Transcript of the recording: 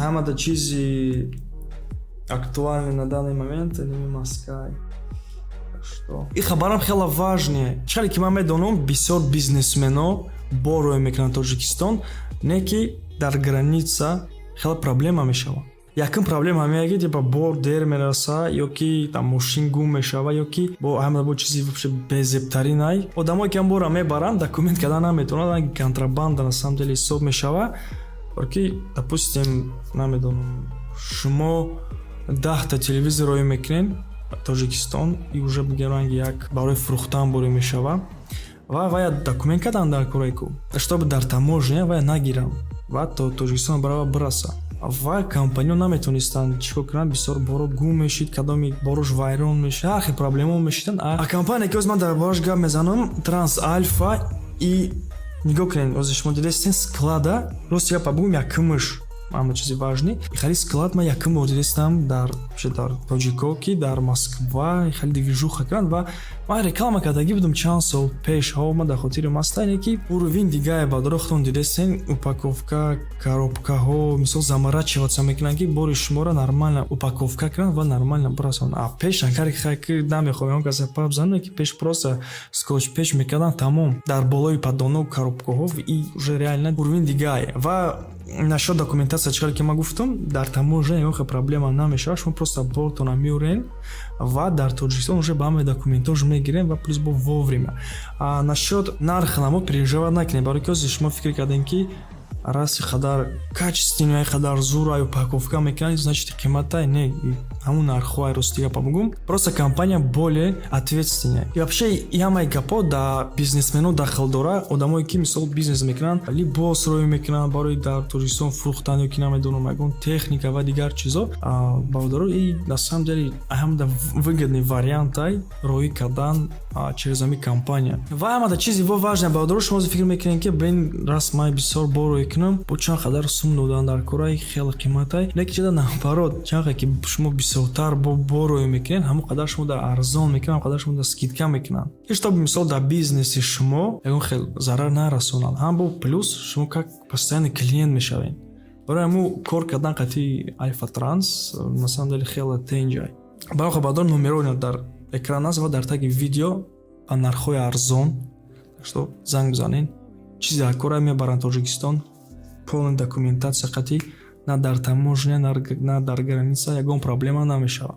Ҳамада чизи актуальный на данный момент ними маскай. Что и хабарам хеле важный. Чӣ ки ман медонам, бисёр бизнесмено бор рӯй мекунанд Тоҷикистон, не ки дар граница хеле проблема мешавад. Якум проблема ҳамея, ки типа бор дер мераса, ё ки там мошин гум мешава, ё ки бо ҳама бо чизи вообще безебтарин ай одамое ки ҳам бора мебаранд, документ кардан наметавонанд, контрабанда на самом деле ҳисоб мешава. Ки, допустим, намедонам, шумо 10-та телевизор рӯй мекунед Тоҷикистон, и уже бигем, ранги як барои фурӯхтан борӣ мешава ва вая документ кардан дар кораку, чтобы дар таможня вая нагиранд ва то Тоҷикистон барава бираса. Ва компаниё наметонистанд чӣ кор кунанд, бисёр боро гум мешид, кадоми борош вайрон мешид, ҳар хел проблемао мешиданд. А компания, ки оз ман дар борааш гап мезанам, Транс Альфа. И нигоҳ кунед, ози шумо дидестен склада. Рости гапа бугум, якумш ҳама чизи важный, хали склад ман якум бор дидестам дар тоҷико, ки дар Москва хали движуха карданд. Ва ман реклама кардагӣ будам чанд сол пеш, ҳо, ман дар хотири маста ине, ки уровень дигае бадоро худтон дидестен: упаковка, коробкаҳо, мисол, заморачиваться мекунанд, ки бори шуморо нормально упаковка кунанд ва нормально бирасонанд. А пеш анкаре ки намехоҳем он каса пап занем, ки пеш просто скотч пеш мекарданд, тамом, дар болои поддоно коробкаҳо. И уже реально уровень дигае. Ва насчет документация, чӣ ки ман гуфтам, дар таможня ягон хел проблема намешавад. Шумо просто бортона меорен ва дар Тоҷикистон уже ба ҳамаи документош мегирем ва плюс бо вовремя. А насчет нарх намо переживать накунед, барои ки ҳозир шумо фикр кардем, ки раси қадар качественный, қадар зур упаковка мекунанд, значит, қиматай. Не, ҳамун нархҳоай, рости гапа бугум, просто компания более ответственная. И вообще и ҳамаи гапҳо да бизнесмено дахл дора, одамое ки, мисол, бизнес мекунанд, либос рӯй мекунанд барои дар Тоҷикистон фурӯхтан, ё ки намедонам, ягон техника ва дигар чизо. Бародаро, и на самом деле ҳамада выгодный вариантай роӣ кардан через ҳами компания. Ва ҳамада чизи во важное, бародаро, шумо фикр мекунед, ки бин, раст ман бисёр бор рӯй кунам, бо чанд қадар сум додан дар кораи, хеле қиматай. Лекин чида наоборот, чанд ки шумо бисёртар бор рӯй мекунед, ҳамон қадар шумо дар арзон мекунанд, ҳамон қадар шумо дар скидка мекунанд, ки чтобы, мисол, дар бизнеси шумо ягон хел зарар нарасонанд. Ҳам бо плюс шумо как постоянный клиент мешавед. Барои ҳамун кор кардан қатъи Альфа Транс на самом деле хеле тенҷай. Барои хабардор, номеро дар экран аст ва дар таги видео, ба нархҳои арзон. Так что занг бизанед, чизе акора мебаранд Тоҷикистон, полная документация қатъи, на дар таможня, на дар граница ягон проблема намешавад.